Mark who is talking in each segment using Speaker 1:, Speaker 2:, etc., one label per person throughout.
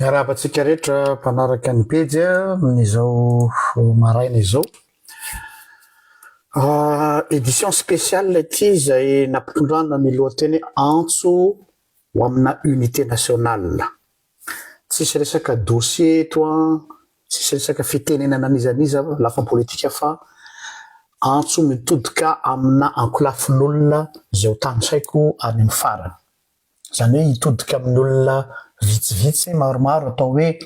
Speaker 1: Miarahaba antsika rehetra mpanaraka ny pejy amin'izao maraina izao. Édition spéciale ity izay nampitondrana ny lohateny hoe Antso ho amina unité nationale. Tsisy resaka dossier eto an, tsisy resaka fitenenana an'iza n'iza lafiny politika fa antso mitodika amina ankolafin'olona izay ho tanisaiko any amin'ny farany. Izany hoe hitodika amin'ny olona vitsivitsy maromaro atao hoe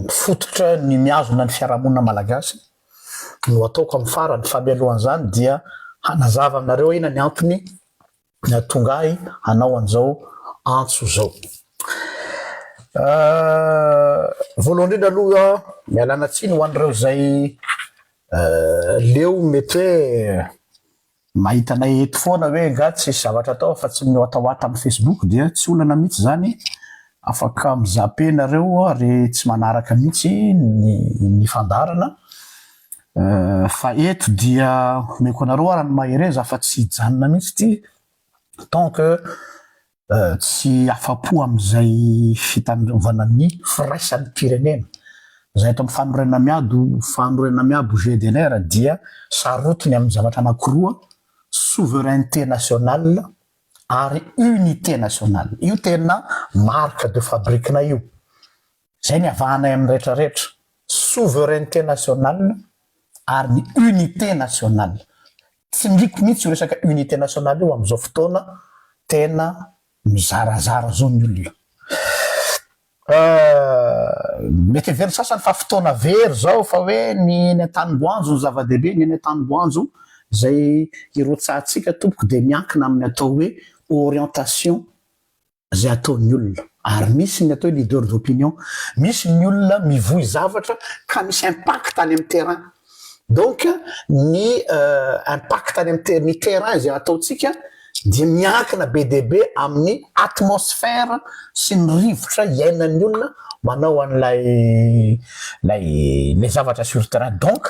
Speaker 1: fototra ny mihazona ny fiarahamonina malagasy no ataoko amin'ny farany fa mialohan'izany dia hanazava aminareo aho inona ny antony nahatonga ahy hanao an'izao antso izao. Voalohany indrindra aloha mialana tsiny ho an'ireo izay leo mety hoe Mahita anay eto foana hoe nga tsisy zavatra atao afa tsy ny miwatawata amin'ny facebook dia tsy olana mihitsy izany, afaka mi-zapper nareo ary tsy manaraka mihitsy ny ny fandaharana fa eto dia omeko anareo ara ny mahereza fa tsy hijanona mihitsy ity tant que Tsy afa-po amin'izay fitandrovana ny firaisan'ny firenena. Izay ato amin'ny fanorenana miabo, fanorenana miabo GDNR dia sarotiny amin'ny zavatra anankiroa, souveraineté nationale ary unité nationale. Io tena marque de fabrique-nay io. Izay ny avahanay amin'ny rehetra rehetra. Souveraineté nationale ary ny unité nationale. Tsy niriko mihitsy io resaka unité nationale io amin'izao fotoana tena mizarazara zao ny olona. Mety heverin'ny sasany fa fotoana very zao fa hoe ny eny an-tanimboanjo no zava-dehibe, ny eny an-tanimboanjo izay hirotsahantsika tompoko dia miankina amin'ny atao hoe orientation izay ataon'ny olona ary misy ny atao hoe leader d'opinion, misy ny olona mivoy zavatra ka misy impact any amin'ny terrain, donc ny impact any amin'ny ny terrain izay ataontsika dia miankina be dia be amin'ny atmosphère sy ny rivotra iainan'ny olona manao an'ilay ilay ilay zavatra sur terrain, donc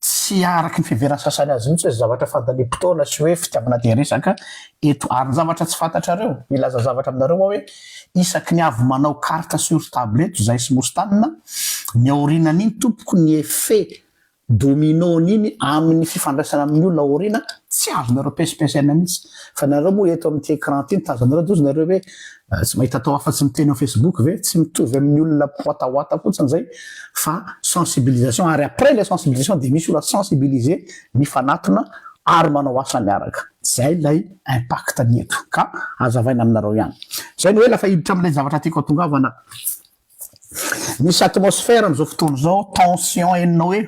Speaker 1: Tsy araky ny fiheveran'ny sasany azy mihitsy hoe zavatra fandaniam-potoana sy hoe fitiavana te hiresaka eto. Ary ny zavatra tsy fantatrareo, hilaza zavatra aminareo aho hoe isaky ny avy manao carte sur table eto izahay sy Moustane, ny aorianan'iny tompoko ny effet domino-n'iny amin'ny fifandraisana amin'ny olona aoriana tsy azonareo pesimpesaina mihitsy. Fa nareo moa eto amin'ity écran ity no tazanareo dia hozy nareo hoe Tsy mahita atao afa-tsy miteny ao Facebook ve? Tsy mitovy amin'ny olona mpiwatawata fotsiny izay fa sensibilisation ary après ilay sensibilisation dia misy olona sensibiliser mifanatona ary manao asa miaraka. Izay ilay impact ny eto ka hazavaina aminareo ihany. Izay no ela fa hiditra amin'ilay zavatra tiako hatongavana. Misy atmosphère amin'izao fotoana izao, tension henonao hoe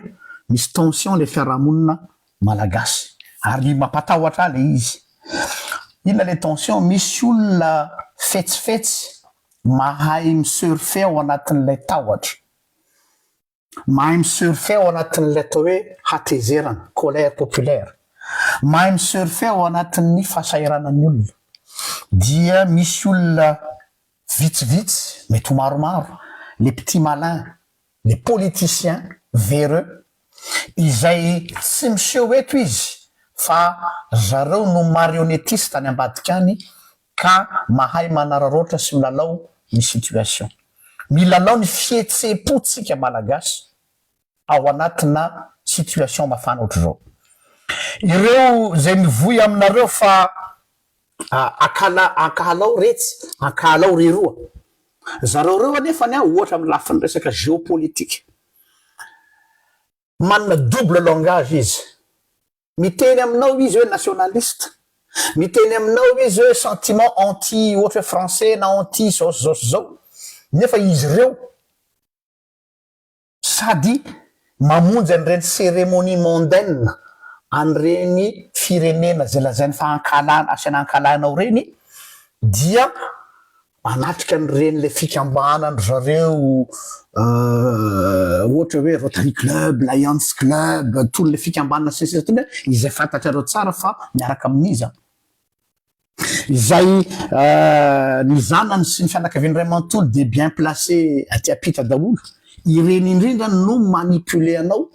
Speaker 1: misy tension ilay fiarahamonina Malagasy ary mampatahotra ahy le izy. Inona le tension? Misy olona fetsifetsy mahay mi-surfer ao anatin'ilay tahotra. Mahay mi-surfer ao anatin'ilay atao hoe hatezerana, colère populaire. Mahay mi-surfer ao anatin'ny fahasahiranan'ny olona. Dia misy olona vitsivitsy, mety ho maromaro, les petits malins, les politiciens véreux izay tsy miseho eto izy fa zareo no marionnettiste any ambadika any ka mahay manararaotra sy milalao ny situation. Milalao ny fihetseham-po tsika Malagasy ao anatina situation mafana ohatr'izao. Ireo izay mivoy aminareo fa Akala ankahalao retsy, ankahalao reroa. Zareo reo anefany an, ohatra amin'ny lafiny resaka géopolitique, manana double langage izy. Miteny aminao izy hoe nationaliste, miteny aminao izy hoe sentiment anti ohatra hoe français na anti zao sy zao sy zao, nefa izy ireo Sady mamonjy an'ireny cérémonie mondaine an'ireny firenena izay lazainy fa ankahalana, asaina ankahalainao ireny dia manatrika an'ireny ilay fikambanan-dry zareo ohatra hoe Rotary Club, Lions Club, itony ilay fikambanana sy ny sisa itony izay fantatrareo tsara fa miaraka amin'iza. Izay ny zanany sy ny fianakaviany iray manontolo dia bien placé aty ampita daholo, ireny indrindra no manipuler anao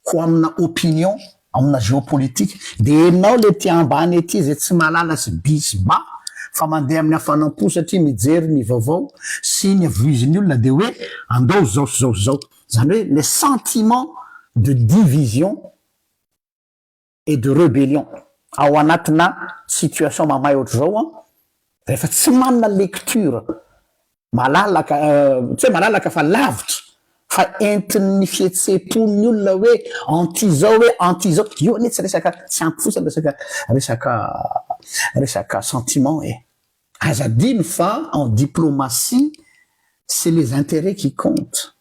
Speaker 1: ho amina opinion, amina géopolitique, dia enao le aty ambany aty izay tsy mahalala sy by sy ba. fa mandeha amin'ny hafanam-po satria mijery ny vaovao sy ny voizin'ny olona dia hoe andao zao sy zao sy zao. Zany hoe le sentiment de division et de rebellion ao anatina situation mamay ohatr'izao an, rehefa tsy manana lecture malalaka, tsy hoe malalaka fa lavitra, fa entin'ny fihetseham-pon'ny olona hoe anti zao hoe anti zao, io anie tsy resaka, tsy ampy fotsiny resaka resaka resaka sentiment e! Aza adino fa en diplomatie c'est les intérêts qui comptent.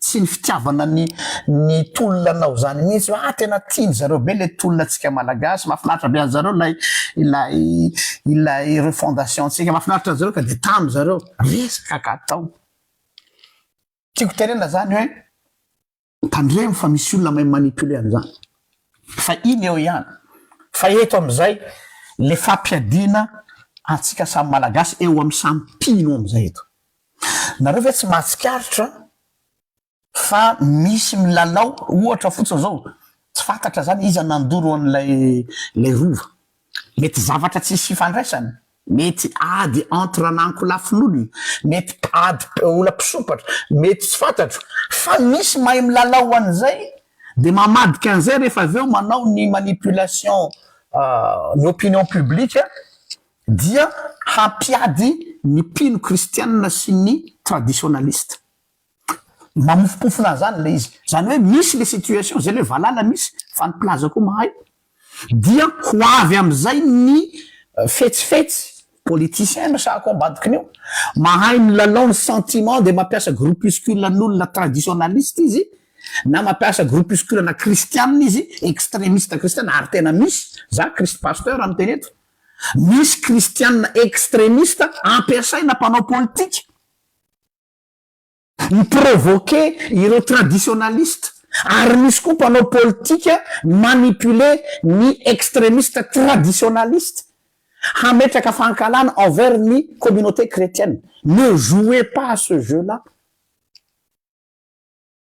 Speaker 1: Tsy ny fitiavana ny ny tolona anao zany mihitsy hoe ah tena tiany zareo be le tolona antsika malagasy, mahafinaritra be an'zareo ilay ilay ilay refondation ntsika, mahafinaritra an'zareo ka de tamy zareo, resaka ka atao. Tiako tenenina zany hoe tandremo fa misy olona mahay manipuler an'izany. Fa iny eo ihany. Fa eto amizay le fampiadiana antsika samy malagasy eo amin'ny samy mpino amizay eto. Nareo ve tsy mahatsikaritra fa misy milalao ohatra fotsiny zao tsy fantatra zany iza nandoro an'ilay ilay rova. Mety zavatra tsisy fifandraisany, mety ady entre an'ankolafin'olona, mety ady olona mpisompatra, mety tsy fantatro fa misy mahay milalao an'izay de mamadika an'izay rehefa avy eo manao ny manipulation ny opinion publique dia hampiady ny mpino kristianina sy ny traditionaliste. Mamofompofona an'izany ilay izy. Izany hoe misy le situation, izay le valala misy fa ny mpilaza koa mahay, dia ho avy amin'izay ny fetsifetsy, politicien no resahako ambadikin'io, mahay milalao ny sentiment dia mampiasa groupuscule an'olona traditionaliste izy, na mampiasa groupuscule ana kristianina izy, extremiste kristiana, ary tena misy, za christ pasteur miteny eto, Misy kristianina extremiste ampiasaina mpanao politika mi-provoquer ireo traditionaliste ary misy koa mpanao politika manipuler ny extremiste traditionaliste hametraka fankahalana envers ny communauté chretienne. Ne jouez pas à ce jeu là.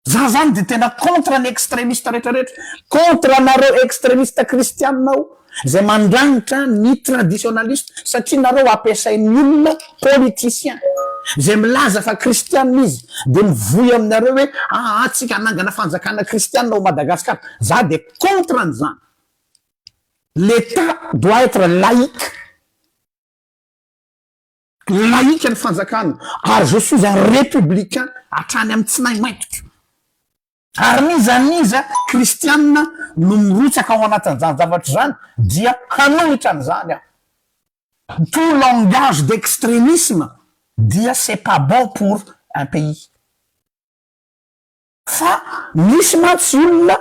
Speaker 1: Za zany de tena contre ny extremiste rehetra rehetra, contre anareo extremiste kristianina aho zay mandrangitra ny traditionaliste satria nareo ampiasain'ny olona politicien zay milaza fa kristianina izy de mivoy aminareo hoe aa tsika hanangana fanjakana kristianina ao Madagascar, za de contre an'izany, l'etat doit etre laïque. Laïque ny fanjakana ary je suis un républicain hatrany amin'ny tsinay maintiko. Ary n'iza n'iza kristianina no mirotsaka ao anatin'izany zavatra izany dia hanohitra an'izany aho. Tout langage d'extremisme dia c'est pas bon pour un pays. Fa misy mantsy olona,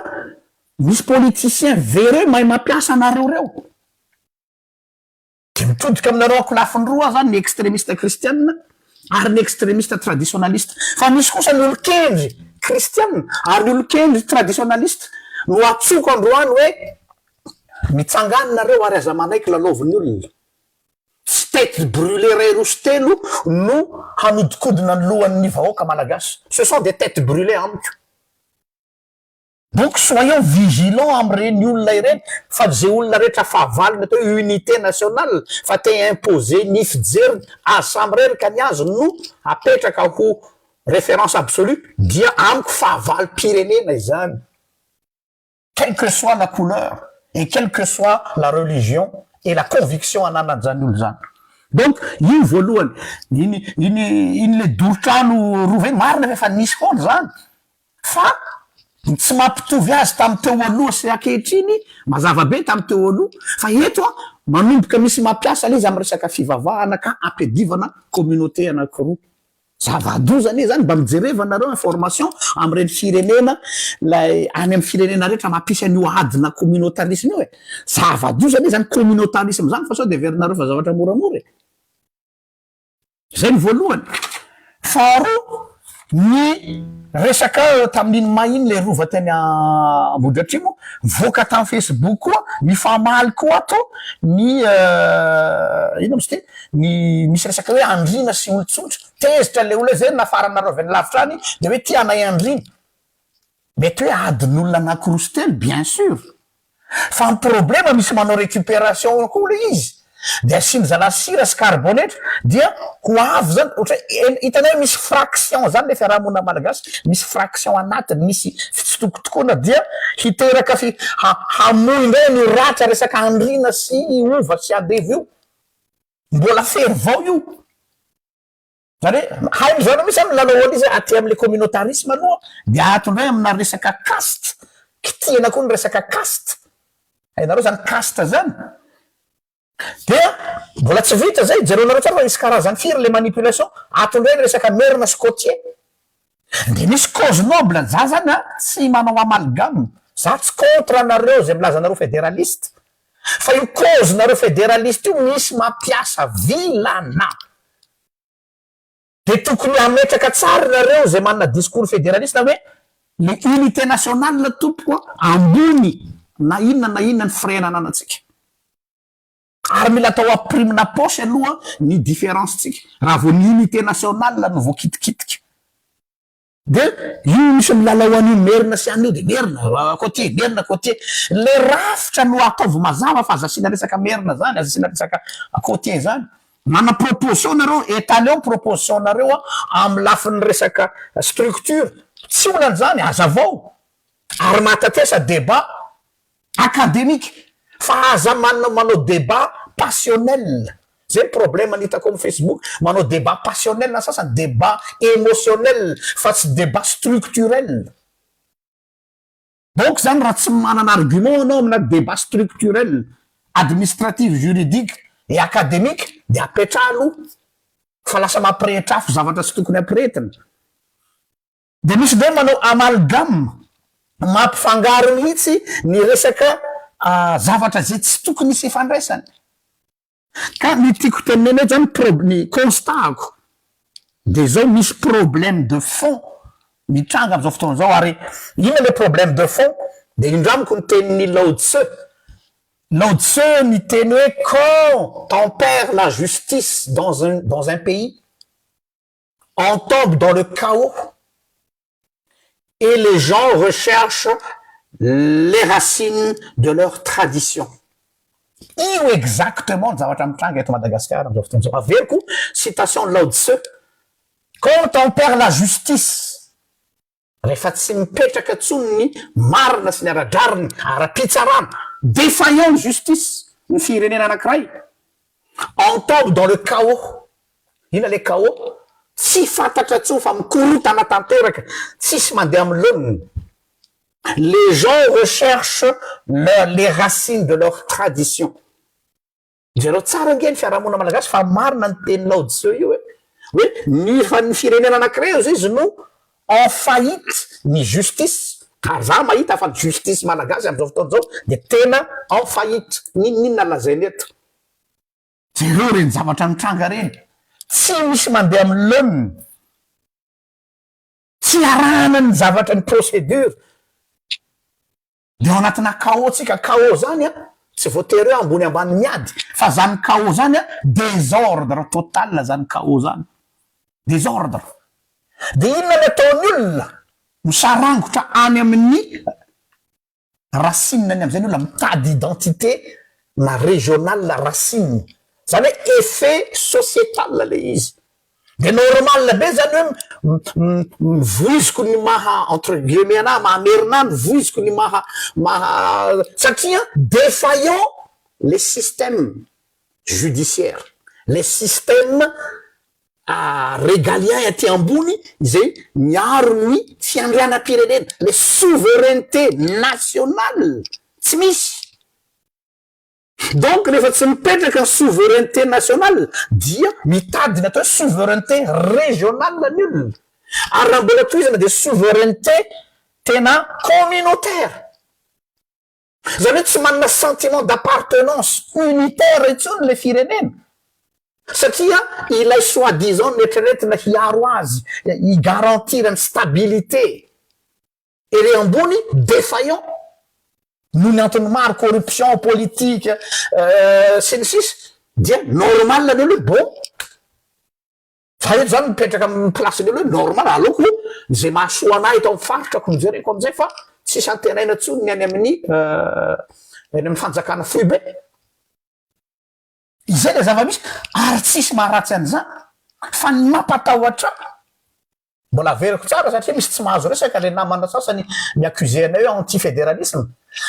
Speaker 1: misy politicien véreux mahay mampiasa anareo reo. Dia mitodika aminareo ankolafiny roa aho zany, ny extremiste kristianina ary ny extremiste traditionaliste. Fa misy kosa ny olon-kendry kristianina ary ny olon-kendry traditionaliste no antsoiko androany hoe mitsangàna nareo ary aza manaiky lalaovin'ny olona. Tsy tête brûlée iray roa sy telo no hanodikodina ny lohan'ny vahoaka malagasy. Ce sont des têtes brûlées amiko. Donc soyons vigilants amin'ireny olona ireny fa ze olona rehetra fahavalony atao hoe unité nationale fa te imposer ny fijeriny azy samirery ka ny azy no apetraka ho référence absolue dia amiko fahavalom-pirenena izany quelle que soit la couleur et quelle que soit la religion et la conviction ananan'izany olona izany. Donc iny voalohany, iny iny iny le doro trano rova iny marina fa efa nisy foana izany Fa ny tsy mampitovy azy tamin'ny teo aloha sy ankehitriny, mazava be tamin'ny teo aloha, fa eto an, manomboka misy mampiasa ilay izy amin'ny resaka fivavahana ka ampiadivana communauté anankiroa. Zava-doza anie zany, mba mijereva nareo information amin'ireny firenena ilay any amin'ny firenena rehetra mampisy an'io adina communautarisme io e. Zava-doza anie zany communautarisme zany fa sao dia heverinareo fa zavatra moramora e. Zay ny voalohany. Faharoa, ny resaka tamin'iny may iny le rova teny Ambohidratrimo, nivoaka tamin'ny Facebook koa, nifamaly koa ato ny inona moa izy ity, ny misy resaka hoe andriana sy olon-tsotra, tezitra le olona hoe zay no nafaranareo avy any lavitra any de hoe tia anay andriana. Mety hoe adin'olona anakiroa sy telo bien sur, fa ny problema misy manao récupération koa le izy. De asiany zalahy sira sy karibonetra dia ho avy zany ohatra hoe hitanao hoe misy fraction zany le fiarahamonina malagasy, misy fraction anatiny, misy fitsitokotokoana dia hiteraka fi- ha- hamoy indray an'io ratra resaka andriana sy hova sy andevo io. Mbola fery vao io. Zany hoe hainy zareo mihitsy zany milalao an'izy aty amle communautarisme aloha de ato indray amina resaka caste, kitihina koa ny resaka caste, hainareo zany caste zany? Dia mbola tsy vita zay, jereonareo tsara fa misy karazany firy le manipulation, ato indray ny resaka merina sy côtier, de misy cause noble, za zany an tsy manao amalgame, za tsy contre anareo zay milaza anareo federaliste, fa io cause nareo federaliste io misy mampiasa vilana. De tokony hametraka tsara nareo zay manana discours federaliste hoe le unité nationale tompoko a ambony na inona na inona ny firehana ananantsika. Ary mila atao ampirime-na poche aloha ny différence tsika raha vao ny unité nationale no voakitikitika. De io misy milalao an'io merina sy an'io de merina côtier, merina côtier. Le rafitra no ataovy mazava fa aza asiana resaka merina zany, aza asiana resaka côtier zany. Manana proposition nareo, etaleo ny proposition nareo amin'ny lafiny resaka structure, tsy olana zany, azavao. Ary mahatatesa débat académique fa aza manana manao débat passionnel, zay ny problème ny hitako amin'ny Facebook, manao débat passionnel ny sasany, débat émotionnel fa tsy débat structurel. Donc zany raha tsy manana argument anao amina débat structurel, administratif, juridique et académique de apetraha aloha fa lasa mampirehitra afo zavatra tsy tokony ampirehetina. De misy indray manao amalgame, mampifangaro mihitsy ny resaka zavatra zay tsy tokony hisy ifandraisany. Ka ny tiako tenenina eto zany prob- ny constat-ko de zao: misy problème de fond mitranga am'zao fotoana zao. Ary inona le problème de fond? De indramiko ny tenin'ny Lao Tse. Lao Tse ny teny hoe: "Quand on perd la justice dans un pays, on tombe dans le chaos et les gens recherchent les racines de leur tradition." Io exactement ny zavatra mitranga eto Madagasikara am'zao fotoana zao. Averiko citation Lao Tse: "Quand on perd la justice", rehefa tsy mipetraka ntsony ny marina sy ny ara-drariny ara-pitsarana, défaillant ny justice ny firenena anankiray, "on tombe dans le chaos." Ina le chaos? Tsy fantatra ntsony fa mikorotana tanteraka, tsisy mandeha amy laoniny. "Les gens recherchent les racines de leur tradition." Zareo tsara nge ny fiarahamonina malagasy fa marina ny teny Lao Tse io hoe ny fa ny firenena anankiray io zay izy no en faillite ny justice. Ary za mahita fa ny justice malagasy am'izao fotoana zao de tena en faillite. Ninoninona lazainy eto? Jereo reny zavatra mitranga reny, tsy misy mandeha amy laoniny, tsy arahana ny zavatra, ny procédure. De ao anatina chaos tsika. Chaos zany a tsy voatery hoe ambony ambany miady, fa zany chaos zany a désordre total zany. Chaos zany désordre. De inona ny ataon'ny olona? Misarangotra any amin'ny racine any am'izay ny olona, mitady identité na régional, racine zany hoe effet sociétal le izy. De normal be zany hoe mivoiziko ny maha, entre guillemets, anahy mahamerina, ny voiziko ny maha satria défaillant le système judiciaire, le système régalien aty ambony zay miaro ny fiandrianam-pirenena, le souveraineté nationale tsy misy. Donc rehefa tsy mipetraka ny souveraineté nationale dia mitady ny atao hoe souveraineté régionale ny olona, ary raha mbola toizana de souveraineté tena communautaire. Zany hoe tsy manana sentiment d'appartenance unitaire intsony le firenena, satria ilay soi-disant neritreretina hiaro azy, higarantir ny stabilité ere ambony, défaillant noho ny antony maro, corruption politique sy ny sisy. Dia normal ny olo hoe bon, fa eto zany mipetraka amy place-ny olo hoe normal, aleoko zay mahasoa anahy eto amy faritra ko mijereko amizay, fa tsisy antenaina ntsony ny any amin'ny any amy fanjakana foibe. Zay le zava-misy ary tsisy maharatsy an'izany fa ny mampatahotra ahy, mbola averiko tsara satria misy tsy mahazo resaka le namana sasany mi-accuser anay hoe anti-fédéralisme,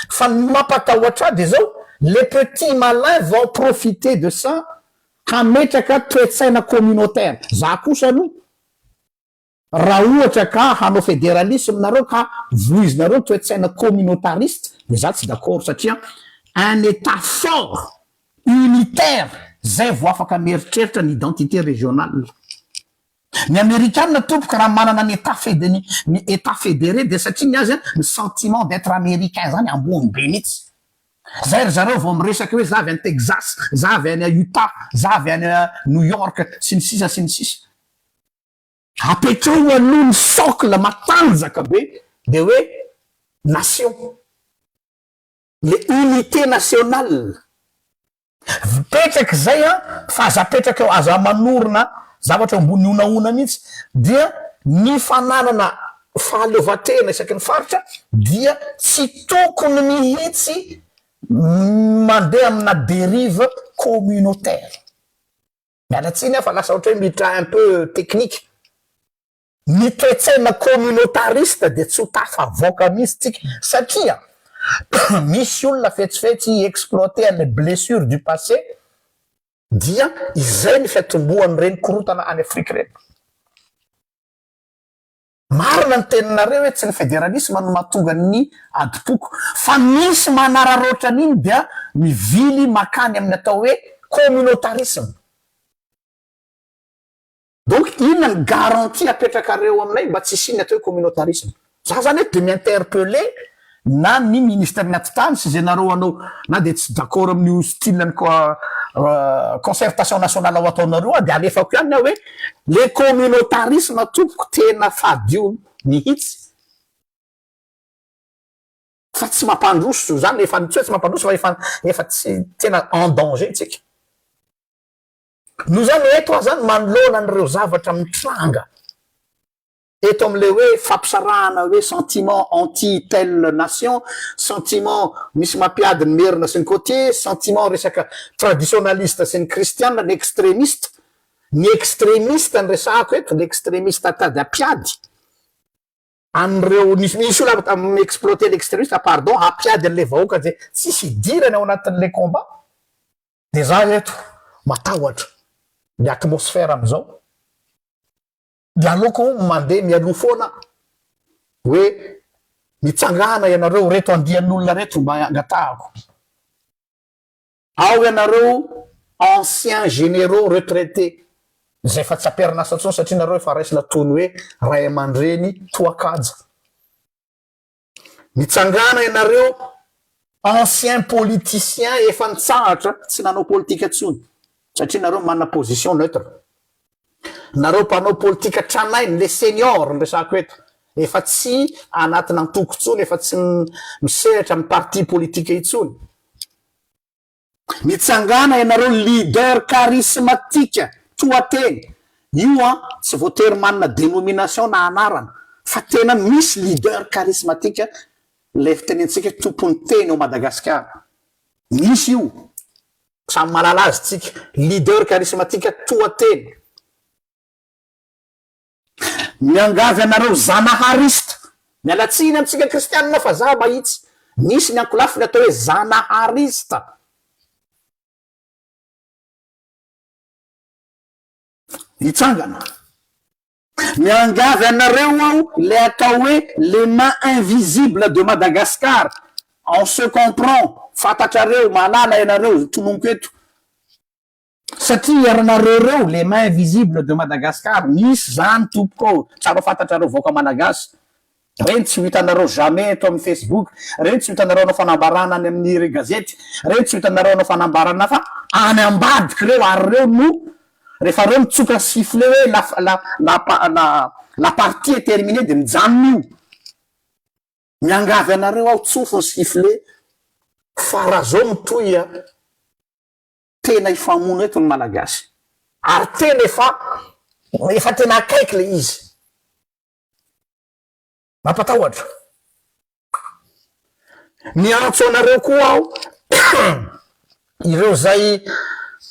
Speaker 1: fa ny mampatahotra ahy de zao, les petits malins vont profiter de ça hametraka toe-tsaina communautaire, za kosa aloha raha ohatra ka hanao fédéralisme nareo ka voizinareo toe-tsaina communautariste de za tsy d'accord satria un état fort unitaire zay vao afaka mieritreritra ny identité régionale. Ny amerikana tompoko raha manana ny état fédé ny état fédéré de satria ny azy ny sentiment d'être américain zany ambony be mihitsy. Zay ry zareo vao miresaka hoe za avy any Texas, za avy any Utah, za avy any New York sy ny sisa sy ny sisa. Apetrao aloha ny socle matanjaka be de hoe nation, le unité nationale. Mipetraky zay an, fa aza apetraka eo, aza manorina zavatra eo ambony honahona mihitsy, dia ny fananana fahaleovantena isaky ny faritra dia tsy tokony mihitsy mandeha amina dérive communautaire. Miala tsiny aho fa lasa ohatra hoe miditra un peu technique. Ny toe-tsaina communautariste dia tsy ho tafavoaka mihitsy tsika satria misy olona fetsifetsy hi-exploiter an'ilay blessure du passé dia izay ny fiatombohan'ireny korontana any Afrika ireny. Marina ny teninareo hoe tsy ny federalisme no mahatonga ny adim-poko fa misy manararaotra an'iny dia mivily makany amin'ny atao hoe communautarisme. Donc inona ny garantie apetrakareo aminay mba tsy hisian'ny atao hoe communautarisme? Za zany eto de mi-interpeller na ny ministère ny atitany sy zay nareo anao na de tsy d'accord amin'io style ny concertation nationale ho ataonareo aho de alefako ihany aho hoe le communautarisme tompoko tena fadio mihitsy fa tsy mampandroso zany efa tsy hoe tsy mampandroso fa efa efa tsy tena en danger tsika. Noho izany eto aho zany manoloana an'ireo zavatra mitranga eto amin'ilay hoe fampisarahana hoe sentiment anti telle nation, sentiment misy mampiady ny merina sy ny côtier, sentiment resaka traditionaliste sy ny kristiana, ny extremiste, ny extremiste no resahako eto, ny extremiste atady hampiady an'ireo, misy misy olona mi-exploiter ny extremiste pardon, hampiady an'ilay vahoaka izay tsisy idirany ao anatin'ilay combat. Dia za eto matahotra ny atmosphère amin'izao. Dia aleoko mandeha mialoha foana hoe mitsangàna ianareo reto andian'olona reto mba angatahako. Ao ianareo anciens généraux retraités izay efa tsy am-perinasa intsony satria nareo efa raisina toy ny hoe ray aman-dreny toa-kaja. Mitsangàna ianareo ancien politicien efa nitsahatra tsy nanao politika intsony satria nareo manana position neutre. Nareo mpanao politika tranainy, les seniors no resahako eto, efa tsy anatina antoko intsony, efa tsy misehatra amin'ny parti politique intsony. Mitsangàna ianareo leader charismatique toa teny io an, tsy voatery manana dénomination na anarana fa tena misy leader charismatique ilay fitenentsika hoe tompon'ny teny ao Madagasikara, misy io, samy mahalala azy tsika, leader charismatique toa teny. Miangavy anareo Zanaharista, miala tsiny amintsika kristianina fa za mahitsy, misy ny ankolafiny atao hoe Zanaharista. Hitsangana. Miangavy anareo aho ilay atao hoe les mains invisibles de Madagascar, on se comprend, fantatrareo, mahalala ianareo, tononiko eto. Satria ianareo ireo les mains invisibles de Madagascar misy zany tompoko ô, tsara ho fantatrareo vahoaka malagasy, reny tsy ho hitanareo jamais eto amin'ny facebook, reny tsy ho hitanareo hanao fanambarana any amin'ny gazety, reny tsy ho hitanareo hanao fanambarana fa any ambadika ireo ary ireo no rehefa reo mitsoka sifflet hoe la la la la la partie est terminée de mijanona io. Miangavy anareo aho tsofy ny sifflet fa raha zao mitohy a. Tena hifamono eto ny Malagasy ary tena efa efa tena akaiky le izy. Mampatahotra. Miantso anareo koa aho ireo zay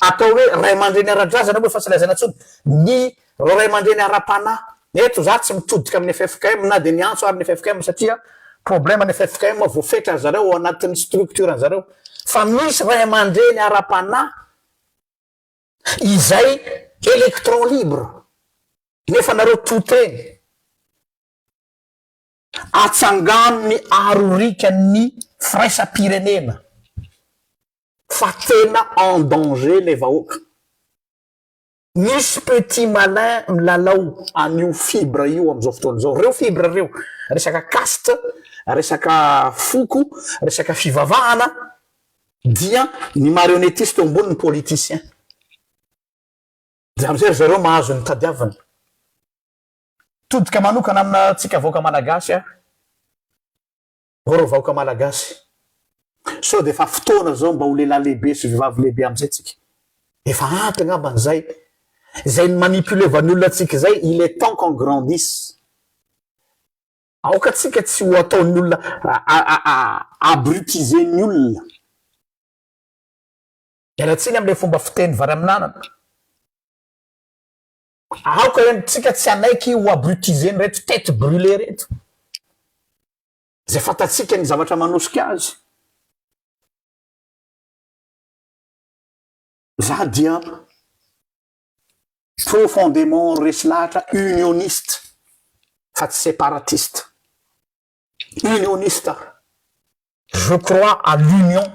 Speaker 1: atao hoe ray aman-dreny ara-drazana moa efa tsy lazaina intsony, ny ray aman-dreny ara-panahy. Eto za tsy mitodika amin'ny ffkm na dia niantso ary ny ffkm satria problème ny ffkm voafetra ry zareo ao anatin'ny structure ny zareo fa misy ray aman-dreny ara-panahy izay électron libre nefa nareo to teny. Atsangano ny arorikan'ny firaisam-pirenena fa tena en danger le vahoaka. Misy petit malin milalao an'io fibre io amin'izao fotoana izao. Reo fibre reo, resaka caste, resaka foko, resaka fivavahana dia ny marionnettiste eo ambony ny politicien. Dia amin'izay ry zareo mahazo ny tadiaviny. Todika manokana amina tsika vahoaka malagasy aho. Ô ry vahoaka malagasy, sao dia efa fotoana izao mba ho lehilahy lehibe sy vehivavy lehibe amin'izay tsika. Efa ampy angambany izay, izay ni-manipuler-van'ny olona antsika izay, il est temps qu'on grandisse. Aoka tsika tsy ho ataon'ny olona, abrutiser-n'ny olona. Miala tsiny amin'ilay fomba fiteny vary amin'anana. Aoka tsika tsy hanaiky ho abrutiser-n'ireto tete brûlée ireto. Izay fantatsika ny zavatra manosika azy. Za dia profondément resy lahatra unioniste fa tsy séparatiste. Unioniste aho. Je crois à l'union,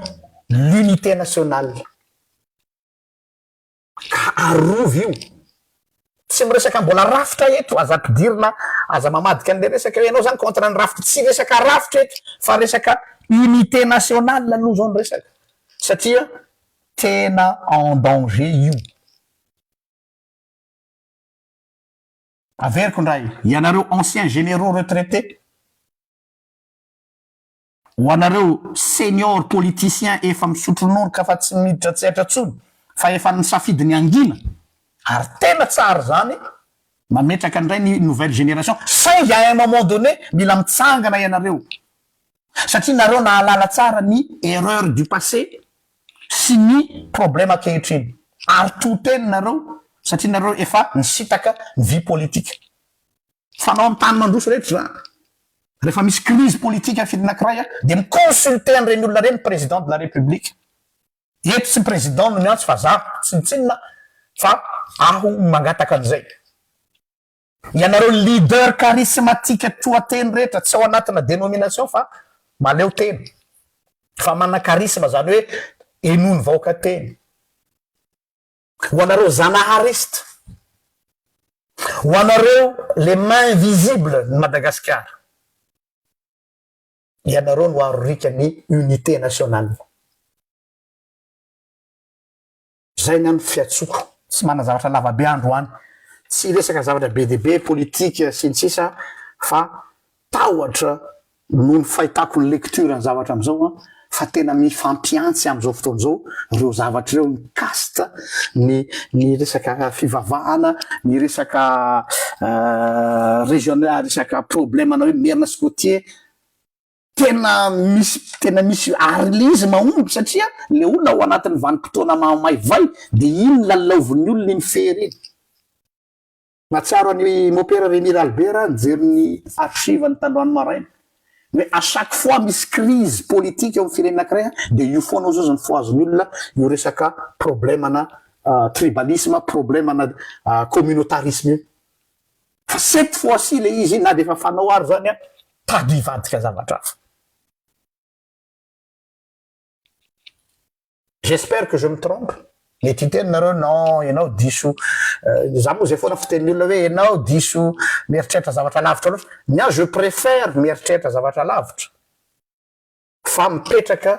Speaker 1: l'unité nationale. Ka arovy io. Tsy miresaka mbola rafitra eto, aza ampidirina, aza mamadika an'le resaka hoe ianao zany contre ny rafitra, tsy resaka rafitra eto fa resaka unité nationale aloha zao ny resaka satria tena en danger io. Averiko indray, ianareo anciens généraux retraités, Ho anareo senior politicien efa misotro noroka fa tsy miditra an-tsehatra intsony fa efa nisafidy ny hangina ary tena tsara izany mametraka indray ny nouvelle génération saingy à un moment donné mila mitsangana ianareo satria nareo nahalala tsara ny erreur du passé sy ny problème ankehitriny ary to teny nareo satria nareo efa nisitaka ny vie politique. Fanao amin'ny tany mandroso rehetra izany. Rehefa misy crise politique amin'ny firenena anankiray dia mi-consulter an'ireny olona ireny ny président de la république. Eto tsy ny président no miantso fa za, tsinontsinona fa aho no mangataka an'izay. Ianareo leader charismatique toa teny rehetra, tsy ao anatina dénomination fa mahaleo tena, fa manana charisme izany hoe henoin'ny vahoaka teny. Ho anareo Zanahariste, ho anareo les mains invisibles ny Madagasikara, ianareo no arorika ny unité nationale. Zay ny an fiatsoko. Tsy manana zavatra lava be androany. Tsy hiresaka zavatra be dia be, politique sy ny sisa fa tahotra noho ny fahitako ny lecture ny zavatra amizao an, fa tena mifampiantsy amizao fotoana izao ireo zavatra ireo, ny caste, ny ny resaka fivavahana, ny resaka regional, resaka problème ana hoe merina sy côtier, tena misy tena misy ary le izy mahomby satria le olona ao anatin'ny vanim-potoana mahamaivay de iny lalaovin'ny olona iny fery iny. Mahatsiaro an'i Mopera Rémi Ralibera aho nijery ny archive-ny tandroany maraina, ny hoe à chaque fois misy crise politique eo amin'ny firenena anankiray dia io foana ozy ny fohazin'ny olona io resaka problème-na tribalisme, problème-na communautarisme io. Fa cette fois-ci le izy na dia efa fanao ary zany an, tady hivadika zavatra hafa. J'espère que je me trompe, mety hiteny nareo non ianao diso, za moa zay foana fitenin'ny olona hoe ianao diso mieritreritra zavatra lavitra loatra, ny ahy je préfère mieritreritra zavatra lavitra fa mipetraka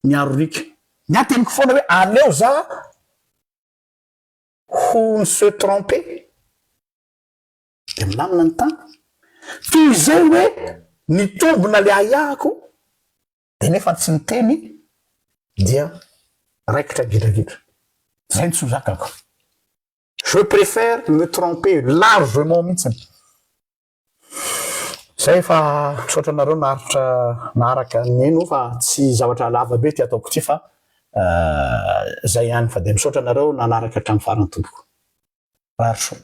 Speaker 1: miaro riaka, ny ahy teniko foana hoe aleo za ho se tromper de milamina ny tany, toy izay hoe mitombina le ahiahiko. Dia nefa tsy niteny dia raikitra gidragidra. Zay no tsy ho zakako. Je préfère me tromper largement mihitsiny. Zay fa misaotra anareo naharitra naharaka nihaino fa tsy zavatra lava be ty ataoko ty fa. Zay ihany fa de misaotra anareo nanaraka hatramin'ny farany tompoko. Rary soa.